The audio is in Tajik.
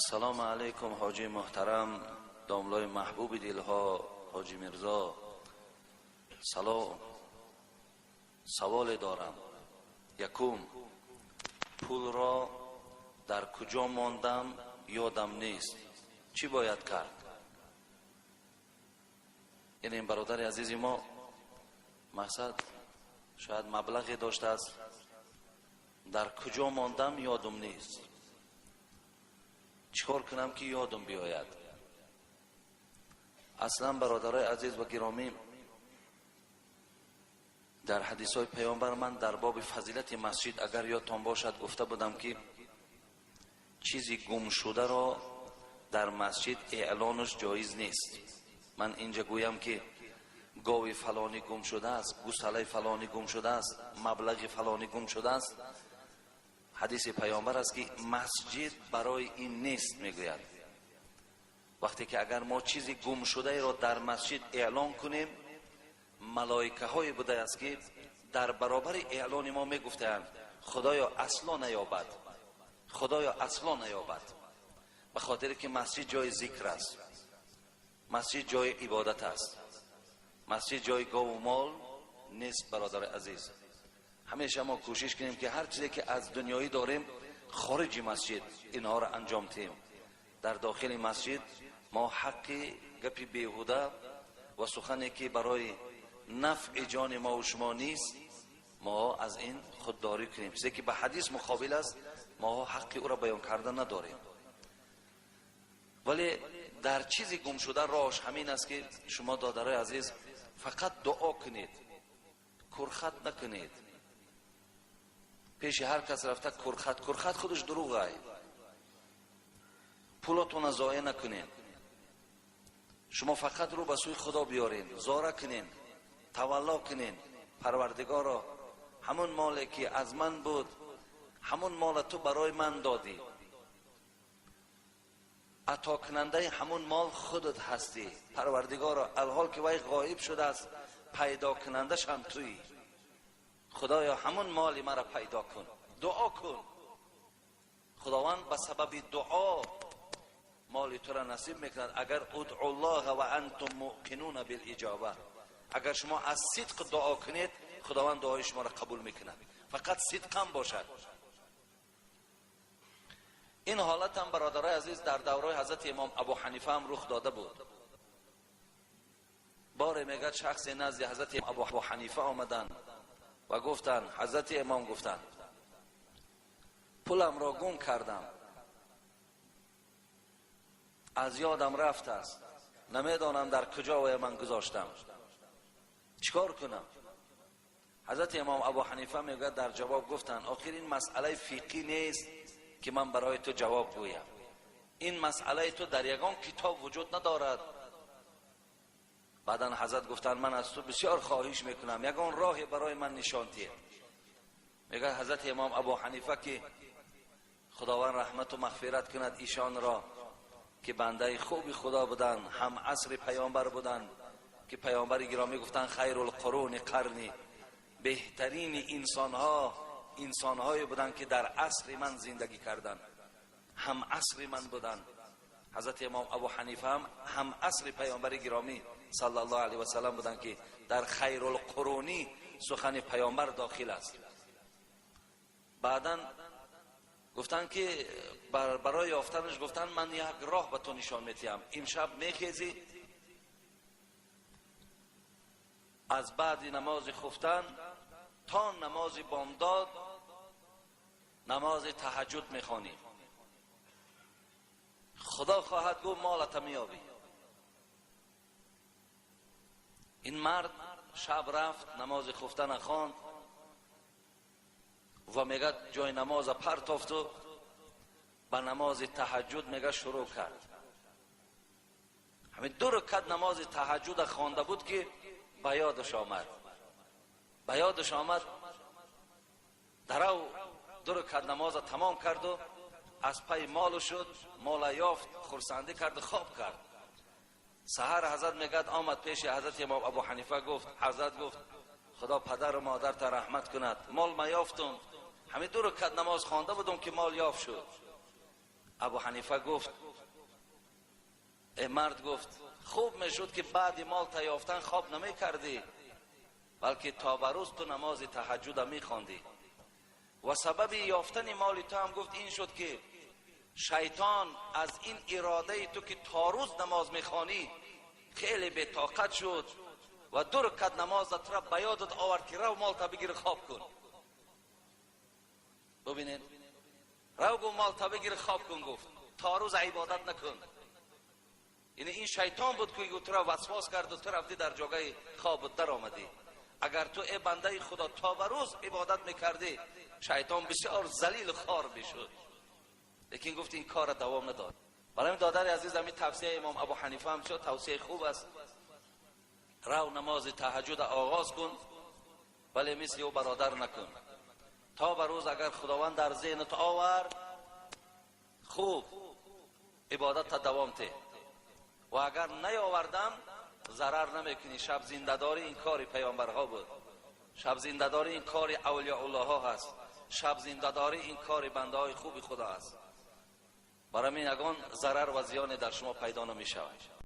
Ассалому алайкум, ҳоҷии муҳтарам, домлои маҳбуби дилҳо, ҳоҷӣ Мирзо. Салом. Саволе дорам. Якум, пулро дар куҷо мондам, ёдам нест. Чӣ бояд кард? Яъне ин бародари азизи мо мақсад шояд маблағе доштааст, дар куҷо мондам ёдам нест. Чӣ кор кунам ки ёдам биёяд? Аслан бародарои азиз ва гиромӣ, дар ҳадисҳои паёмбар ман дар боби фазилати масҷид, агар ёдтон бошад, гуфта будам ки чизи гумшударо дар масҷид эълонаш ҷоиз нест. Ман инҷа гӯям ки гови фалонӣ гум шудааст, гусалаи фалонӣ гум шудааст, маблағи фалонӣ гум шудааст, ҳадиси паёмбар аст ки масҷид барои ин нест, мегӯяд. Вақте ки агар мо чизи гумшудаеро дар масҷид эълон кунем, малоикаҳое будааст ки дар баробари эълони мо мегуфтаанд: Худоё, асло наёбад, Худоё, асло наёбад. Ба хотире ки масҷид ҷои зикр аст, масҷид ҷои ибодат аст, масҷид ҷои гову мол нест. Бародари азиз, ҳамеша мо кӯшиш кунем ки ҳар чизе ки аз дунёӣ дорем, хориҷи масҷид инҳоро анҷом диҳем. Дар дохили масҷид мо ҳаққи гапи беҳуда ва сухане ки барои нафъи ҷони мо ва шумо нест, мо аз ин худдорӣ кунем. Чизе ки ба ҳадис муқобил аст, мо ҳаққи ӯро баён карда надорем. Вале дар чизи гумшуда роҳаш ҳамин аст ки шумо, додарои азиз, фақат дуо кунед, курхат накунед. Пеши ҳар кас рафта курхат, курхат худаш дурӯғай. Пулотона зоя накунед. Шумо фақат рӯ ба сӯи Худо биёред, зора кунед, тавалло кунед. Парвардигоро, ҳамон моле ки аз ман буд, ҳамон мола ту барои ман додӣ. Атокунандаи ҳамон мол худат ҳастӣ. Парвардигоро, алҳол ки вай ғоиб шудааст, пайдокунандаш ҳам туӣ. Худоё, ҳамон моли маро пайдо кун. Дуо кун. Худованд ба сабаби дуо моли туро насиб мекунад. Агар удъу ва антум муқинуна билиҷоба, агар шумо аз сидқ дуо кунед, Худованд дуои шуморо қабул мекунад. Фақат сидқам бошад. Ин ҳолат ҳам, бародарои азиз, дар давраи ҳазрати имом Абу Ҳанифа ҳам рух дода буд. Боре мегӯяд, шахсе назди ҳазрати Абу Ҳанифа омаданд ва гуфтанд: ҳазрати имом, гуфтанд, пуламро гум кардам, аз ёдам рафтааст, намедонам дар куҷо вая ман гузоштам, чӣ кор кунам? Ҳазрати имом Абу Ҳанифа, мегӯяд, дар ҷавоб гуфтанд: охир ин масъалаи фиқӣ нест ки ман барои ту ҷавоб гӯям. Ин масъалаи ту дар ягон китоб вуҷуд надорад. Баъдан ҳазрат гуфтанд: ман аз ту бисёр хоҳиш мекунам, ягон роҳе барои ман нишон диҳ. Мегӯяд, ҳазрати имом Абу Ҳанифа, ки Худованд раҳмату мағфират кунад ишонро, ки бандаи хуби Худо буданд, ҳам асри паёмбар буданд, ки паёмбари гиромӣ гуфтанд: хайрул қуруни қарни, беҳтарини инсонҳо инсонҳое буданд ки дар асри ман зиндагӣ карданд, ҳам асри ман буданд. Ҳазрати имом Абу Ҳанифа ҳам ҳам асри паёмбари гиромӣ саллаллоҳу алайҳи васаллам буданд, ки дар хайрул қурунӣ сухани паёмбар дохил аст. Баъдан гуфтанд ки барои ёфтанаш, гуфтанд, ман як роҳ ба ту нишон медиҳам. Имшаб мехезӣ, аз баъди намози хуфтан то намози бомдод намози таҳаҷҷуд мехонӣ. Худо хоҳад гуфт, молата меёбӣ. Ин мард шаб рафт, намози хуфтана хонд ва мегӯяд, ҷои намоза партофту ба намози таҳаҷҷуд, мега, шурӯъ кард. Ҳамин ду ракат намози таҳаҷҷуда хонда буд ки ба ёдаш омад, ба ёдаш омад. Дарав ду ракат намоза тамом карду аз пайи молу шуд, мола ёфт, хурсандӣ карду хоб кард. Саҳар ҳазрат, мегӯяд, омад пеши ҳазрати имом Абу Ҳанифа, гуфт: ҳазрат, гуфт, Худо падару модарта раҳмат кунад, мол ма ёфтум, ҳамин ду ракат намоз хонда будум ки мол ёфт шуд. Абу Ҳанифа гуфт: эй мард, гуфт, хуб мешуд ки баъди мол та ёфтан хоб намекардӣ, балки то ба рӯз ту намози таҳаҷҷуда мехондӣ. Ва сабаби ёфтани моли ту ҳам, гуфт, ин шуд ки шайтон аз ин иродаи ту ки то рӯз намоз мехонӣ хеле бетоқат шуд ва ду ракат намозат тура ба ёдат овард ки рав мол та бигир, хоб кун. Бубинед, рав, гуфт, мол та бигир, хоб кун, гуфт, то рӯз ибодат накун. Яъне ин шайтон буд ки тура васвас кард ва ту рафтӣ дар ҷогаи хоб даромадӣ. Агар ту, эй бандаи Худо, то ба рӯз ибодат мекардӣ, шайтон бисёр залил хор мешуд. Лекин, гуфт, ин кор давом надод. Барои додари азиз, ҳамин тавсияи имом Абу Ҳанифа ҳам бисёр тавсияи хуб аст. Рав, намози таҳаҷҷуд оғоз кун, вале мисли ӯ бародар накун. То ба рӯз агар Худованд дар зеҳнат овард, хуб, ибодатта давом те, ва агар наёвардам, зарар намекунӣ. Шаб зиндадорӣ ин кори паёмбарҳо буд, шаб зиндадорӣ ин кори авлиёуллоҳо ҳаст, шаб зиндадорӣ ин кори бандаҳои хуби Худо аст. Барои ҳамин ягон зарар ва зиёне дар шумо пайдо намешавад.